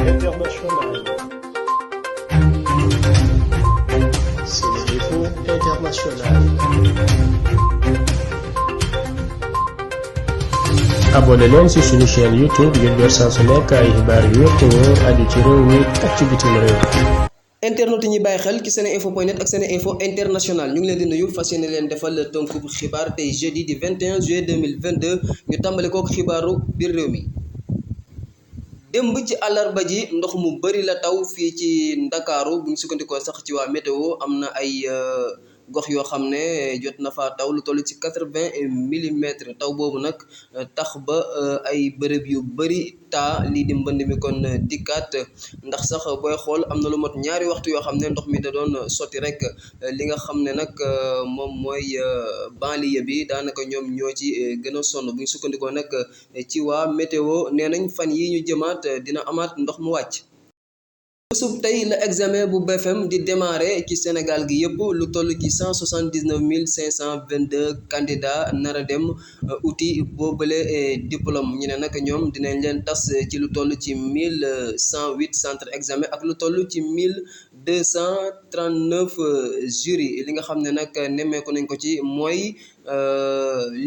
internationale. SeneInfo International. abonné leen ci suñu chaîne YouTube ngir jot saa su nekk ay xibaar yu wér te wóor aju ci réew mi ak ci bitim réew. internet yi ñuy bàyyi xel ci seneinfo.net ak SeneInfo International ñu ngi leen di nuyu fas yéene leen defal tënkub xibaar tey jeudi di 21 juillet 2022 ñu tàmbale kook xibaaru biir réew mi. démb ci àllarba ji ndox mu bari la taw fii ci Ndakaaru bu ñu sukkandikoo sax ci waa météo am na ay gox yoo xam ne jot na fa taw lu toll ci 80 millimètres taw boobu nag tax ba ay bërëb yu bari taa lii di mbënd mi kon dikkaat ndax sax booy xool am na lu mot ñaari waxtu yoo xam ne ndox mi da doon sotti rek li nga xam ne nag moom mooy banlieue bi daanaka ñoom ñoo ci gën a sonn bu ñu sukkandikoo nag ci waa météo nee nañ fan yi ñu jëmaat dina amaat ndox mu wàcc. bésub tey la examen bu BFM di démarrer ci Sénégal gi yëpp lu toll ci 179 522 candidats nar a dem uti boobale diplôme ñu ne nag ñoom dinañ leen tas ci lu toll ci 1108 centres examen ak lu toll ci 1239 jury li nga xam ne nag nemmeeku nañ ko ci mooy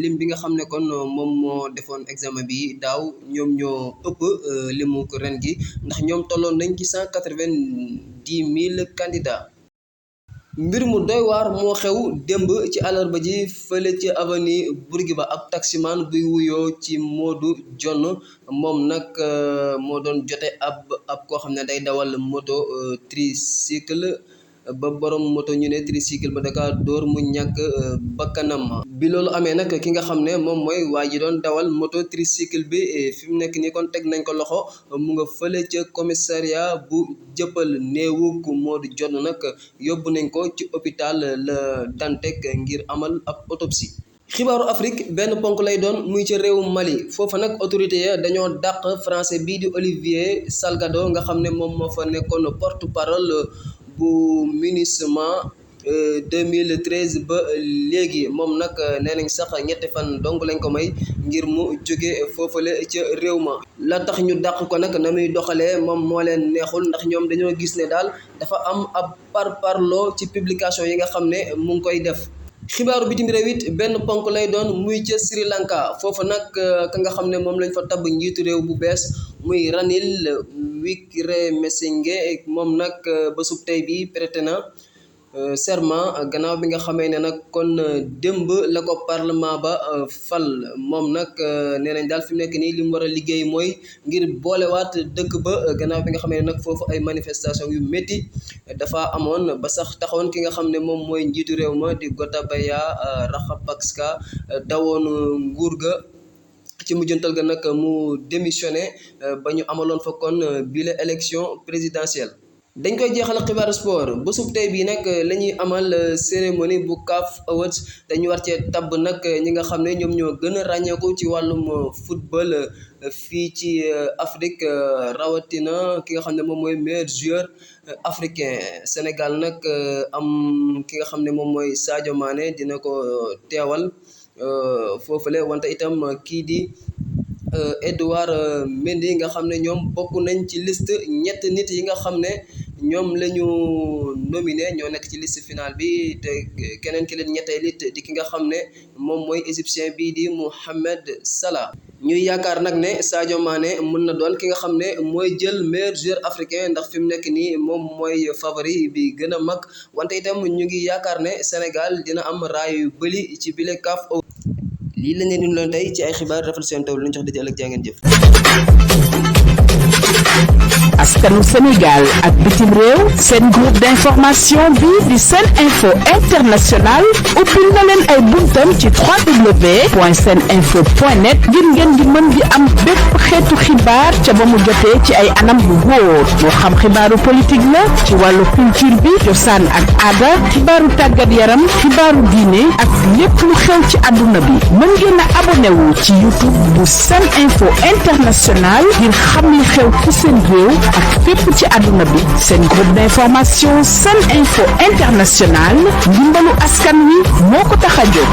lim bi nga xam ne kon moom moo defoon examen bi daaw ñoom ñoo ëpp limu ko ren gi ndax ñoom tolloon nañ ci 190 000 candidats. mbir mu doy waar moo xew démb ci àllarba ji fële ci avenue Bourguiba ab taximan buy wuyoo ci Modou Jonn moom nag moo doon jote ab koo xam ne day dawal moto tricycle ba borom moto ñu ne tricycle ba daka dóor mu ñàkk bakkanam bi loolu amee nag ki nga xam ne moom mooy waa ji doon dawal moto tricycle bi fi mu nekk nii kon teg nañ ko loxo mu nga fële ca commissariat bu Jëppal néewuk Modou Jonn nag yóbbu nañ ko ci hôpital La Dantec ngir amal ab autopsie. xibaaru Afrique benn ponk lay doon muy ca réew Mali foofa nag autorité ya dañoo dàq français bii di Olivier Salgado nga xam ne moom moo fa nekkoon porte-parole bu MINUSMA 2013 ba léegi moom nag nee nañ sax ñetti fan dong lañ ko may ngir mu jóge foofale ca réew ma la tax ñu dàq ko nag na muy doxalee moom moo leen neexul ndax ñoom dañoo gis ne daal dafa am ab parparloo ci publication yi nga xam ne mu ngi koy def. xibaaru bitim réew it benn ponk lay doon muy ca Sri Lanka foofu nag ka nga xam ne moom lañ fa tabb njiitu réew bu bees muy Ranil Wickremesinghe moom nag bésub tey bi prêté na serment gannaaw bi nga xamee ne nag kon démb la ko parlement ba fal moom nag nee nañ daal fi mu nekk nii li mu war a liggéey mooy ngir boolewaat dëkk ba gannaaw bi nga xamee ne nag foofu ay manifestation yu métti dafa amoon ba sax taxoon ki nga xam ne moom mooy njiitu réew ma di Gotabaya Rajapaksa dawoon nguur ga ci mujjantal ga nag mu démissionné ba ñu amaloon fa kon bile élection présidentielle. dañ koy jeexal xibaaru sport bésub tey bii nag la ñuy amal cérémonie bu CAF Awards dañu war cee tabb nag ñi nga xam ne ñoom ñoo gën a ràññeeku ci wàllum football fii ci Afrique rawatina ki nga xam ne moom mooy meilleur joueur africain Sénégal nag am ki nga xam ne moom mooy Sadio Mané dina ko teewal foofule wante itam kii di Edouard Mendy nga xam ne ñoom bokk nañ ci liste ñett nit yi nga xam ne ñoom la ñu nominé ñoo nekk ci liste finale bi te keneen ki leen ñetteel it di ki nga xam ne moom mooy égyptien bii di Mohamed Salah ñuy yaakaar nag ne Sadio Mané mën na doon ki nga xam ne mooy jël meilleur joueur africain ndax fi mu nekk nii moom mooy favori bi gën a mag wante itam ñu ngi yaakaar ne Sénégal dina am raay yu bëri ci bile CAF. lii la leen indiloon tey ci ay xibaar rafetlu seen taw lu ñu jox daje ëllëg jaa ngeen jëf. askanu Sénégal ak bitim réew seen groupe d'information bi di SeneInfo International ubbil na leen ay buntam ci www.seneinfo.net ngir ngeen di mën di am bépp xeetu xibaar ca ba mu jotee ci ay anam bu wóor moo xam xibaaru politique la ci wàllu culture bi cosaan ak aada xibaaru tàggat yaram xibaaru diine ak lépp lu xew ci àdduna bi mën ngeen a abonné wu ci YouTube bu SeneInfo International ngir xam li xew ci seen réew ak fépp ci àdduna bi seen groupe d'information SeneInfo International ndimbalu askan wi moo ko tax a jóg.